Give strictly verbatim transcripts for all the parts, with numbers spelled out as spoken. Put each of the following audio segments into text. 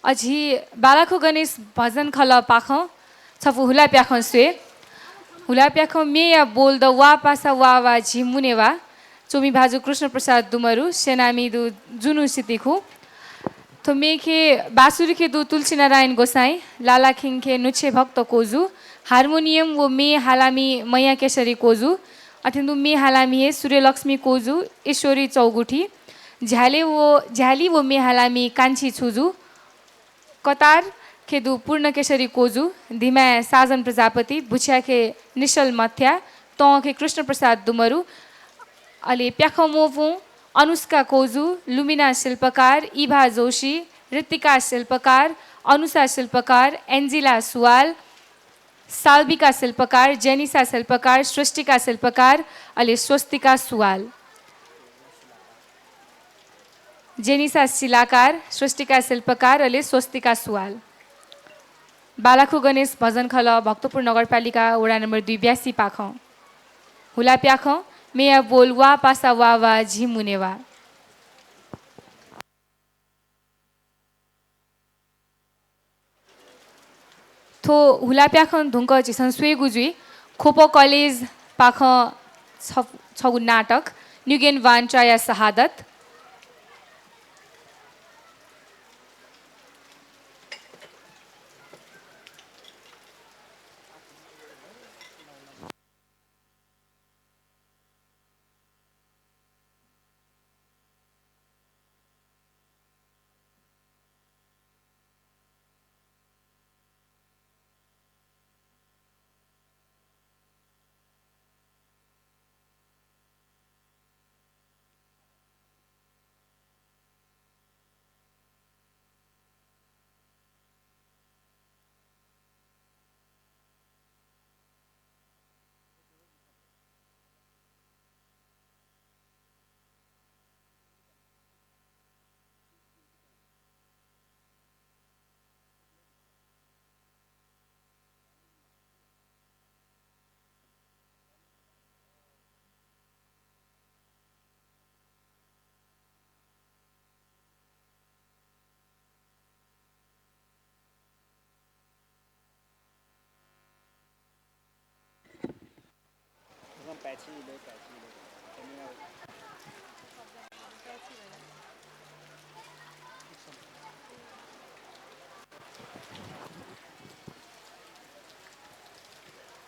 अझ बालाखु गणेश भजन खलःपाखं छपु हुलाप्याखं स्वये। हुलाप्याखं मेया बोल द वा पासा वा वा झी मुनेवा। च्वमि भाजु कृष्ण प्रसाद दुमरु, स्यनामि दु जुनु सितिखु। थ्व मेखे बाँसुरीखे दु तुलसी नारायण गोसाई, लालाखिङखे नुच्छे भक्त कोजु, हार्मोनियम व मे हालामि मैया केशरी कोजु, अथें दु मे हालामि हे सूर्यलक्ष्मी कोजु, ईश्वरी चौगुठी, झ्याले व, झ्याली व मे हालामि कान्छी छुजु, कतारखे दु पूर्णकेशरी कोजु, धिमाय् साजन प्रजापति, बुछ्याखे निश्चल मथ्या, तंखे कृष्ण प्रसाद दुमरु, अले प्याखं मोपुं अनुष्का कोजु, लुमिना शिल्पकार, इभा जोशी, ऋतिका शिल्पकार, अनुषा शिल्पकार, एन्जिला सुवाल, साल्विका शिल्पकार, जेनिसा शिल्पकार, सृष्टिका शिल्पकार, अले स्वस्तिका सुवाल। जेनिसा शिलाकार, सृष्टिका शिल्पकार, अले स्वस्तिका सुवाल। बालाखु गणेश भजन खलः भक्तपुर नगरपालिका वडा नम्बर दुई ब्यासी पाखं। हुलाप्याखं मेया बोल वा पासा वा वा झी मुनेवा। थ्व हुलाप्याखं धुंकः झीसं स्वयेगु जुइ, ख्वप कलेजपाखं छ-, छगू नाटक, न्युगेन वान च्याया शहादत।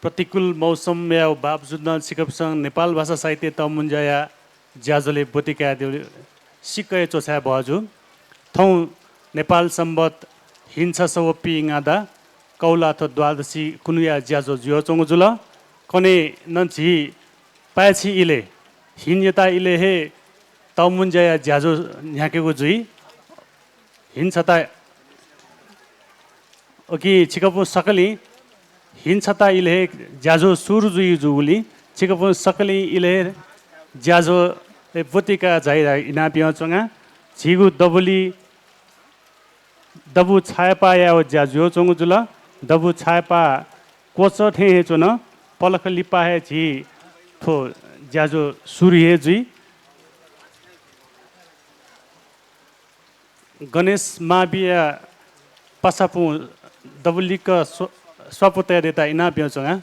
प्रतिकूल मौसमया बावजुद नं छिकपिन्सं नेपाल भाषा साहित्य तःमुंज्याया ज्याझ्वलय् ब्वति कयादिल, सिक्क हे च्वछाये बहःजू। थौं नेपाल संवत् हिन्छसः व पींगादा कौलाथ द्वादशी कुन्हुया ज्याझ्वः जुयाच्वंगु जुल। कन्हय् नं झी पाय्छि इलय्, हिन्यता इलय् हे तःमुंज्याया ज्याझ्वः न्ह्याकेगु जुइ। हिन्छता, उकिं छिकपिं सकलें हिन्छता इलय् हे ज्याझ्वः सुरु जुइ जूगुलिं छिकपिं सकलें इलय् हे ज्याझ्वलय् ब्वति कयाः झाइ धाइ इनाप यानाच्वना। झीगु दबुली दबू छाय्पाः यायेगु ज्या जुयाच्वंगु जुल। दबू छाय्पाः क्वच थें हे च्वन। पलख लिपा हे झी थ्व ज्याझ्वः सुरु हे जुइ। गणेश माविया पासापुं दबुलिक स्व-, स्वापू तयादीत इनाप यानाच्वना।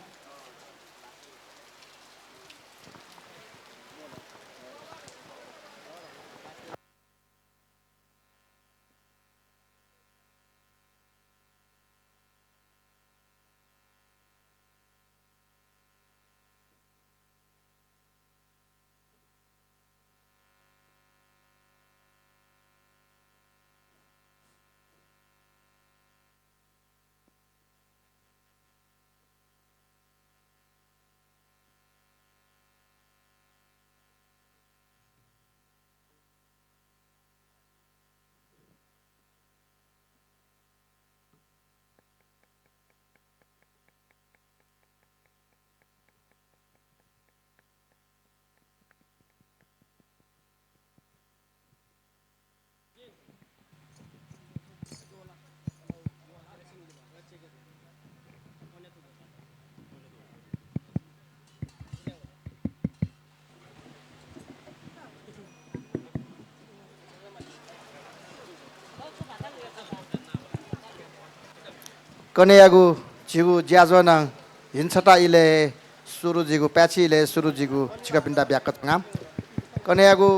कन्हय्‌यागु झीगु ज्याझ्वः नं हिन्छता इलय् हे सुरु जुइगु, पाय्‌छि इलय् हे सुरु जुइगु छिकपिन्त ब्याक्क च्वना। कन्हय्‌यागु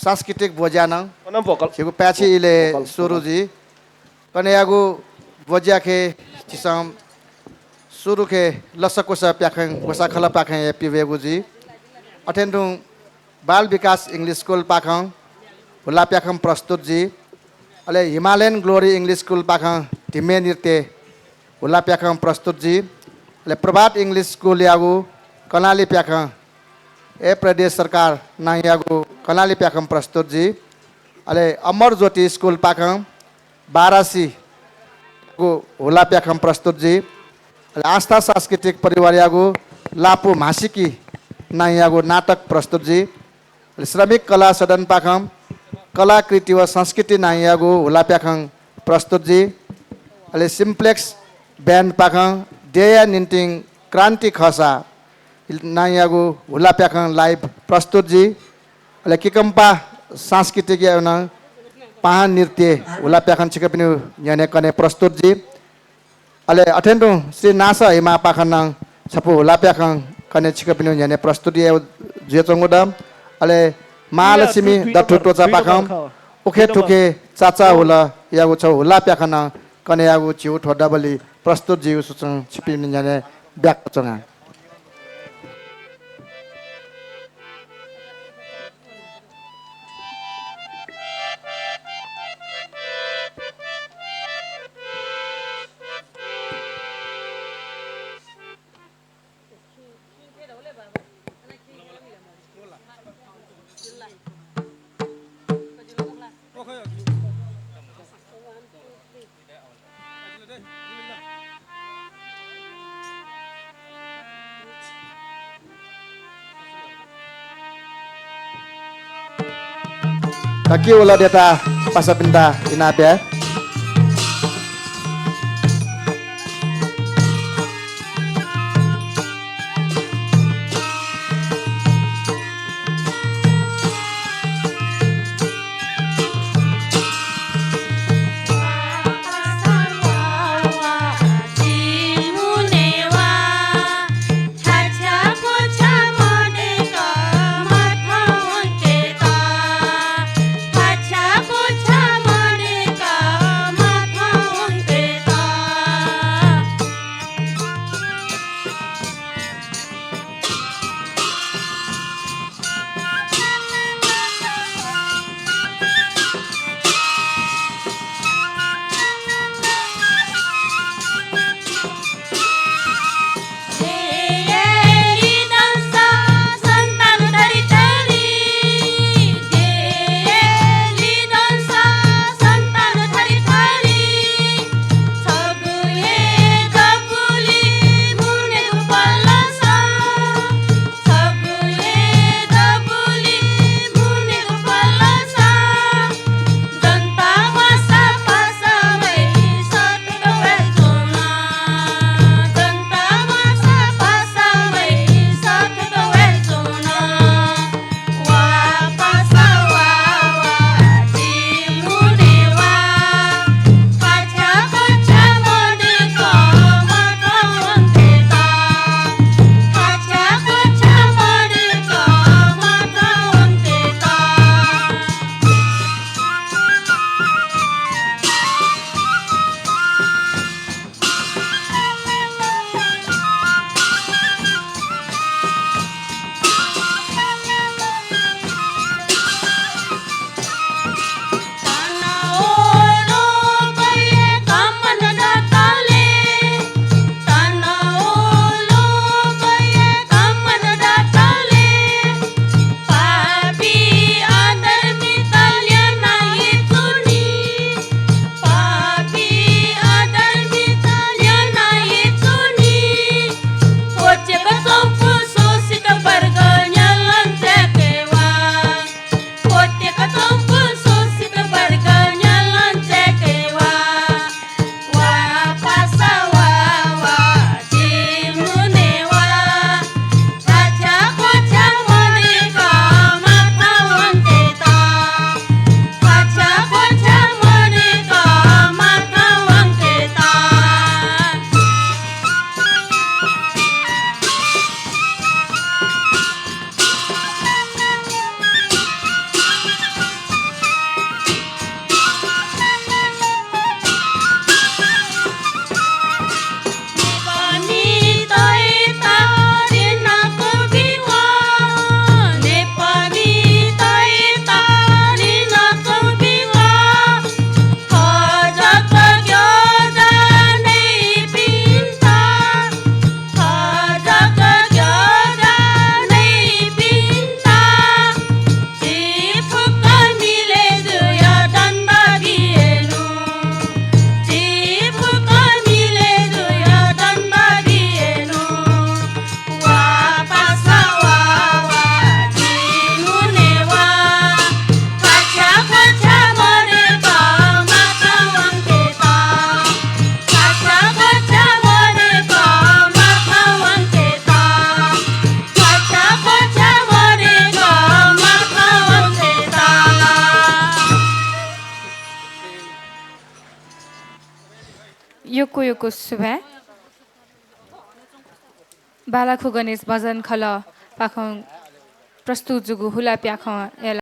सांस्कृतिक ब्वज्या नं अनं भोकल। झीगु पाय्‌छि इलय् हे भोकल, सुरु भोकल। जुइ। कन्हय्‌यागु ब्वज्याखे झीसं सुरुखे लसकुस प्याखं, ग्वसाखलःपाखें हे पिब्वयेगु जुइ। अथें तुं बाल विकास English School पाखें हुलाप्याखं प्रस्तुत जुइ। अले हिमालयन ग्लोरी English School पाखें धिमे नृत्य हुलाप्याखं प्रस्तुत जुइ। अले प्रभात English School यागु कनालीप्याखं, ए प्रदेश सरकार नांयागु कनालीप्याखं प्रस्तुत जुइ। अले अमर ज्योति स्कूल पाखें बारासीगु हुलाप्याखं प्रस्तुत जुइ। अले आस्था सांस्कृतिक परिवारयागु लापु म्हासिकी नांयागु नाटक प्रस्तुत जुइ। अले श्रमिक कला सदन पाखें कलाकृति व संस्कृति नांयागु हुलाप्याखं प्रस्तुत जुइ। अले Simplex band पाखें देय्‌या निंतिं क्रान्ति खःसा नांयागु हुलाप्याखं live प्रस्तुत जुइ। अले किकम्पा सांस्कृतिकया नं पाहां नृत्य हुलाप्याखं छिकपिनिगु न्ह्यःने कन्हय् प्रस्तुत जुइ। अले अथें तुं श्री नासः हिमापाखें नं छपु हुलाप्याखं कन्हय् छिकपिनिगु न्ह्यःने प्रस्तुत याये जुयाच्वंगु दु। अले महालक्ष्मी दथुत्वचापाखें उखे थुखे चाचा हुलयागु छगू हुलाप्याखं नं कन्हय्‌यागु झीगु थ्व दबली प्रस्तुत जुइगु सूचं छिकपिनि न्ह्यःने ब्याक्क च्वना। दकि हुला दयेत पासापिन्त इनाप याये। यक्व यक्व सुभाय्। बालाखु गणेश भजन खलःपाखें प्रस्तुत जूगु हुला प्याखंया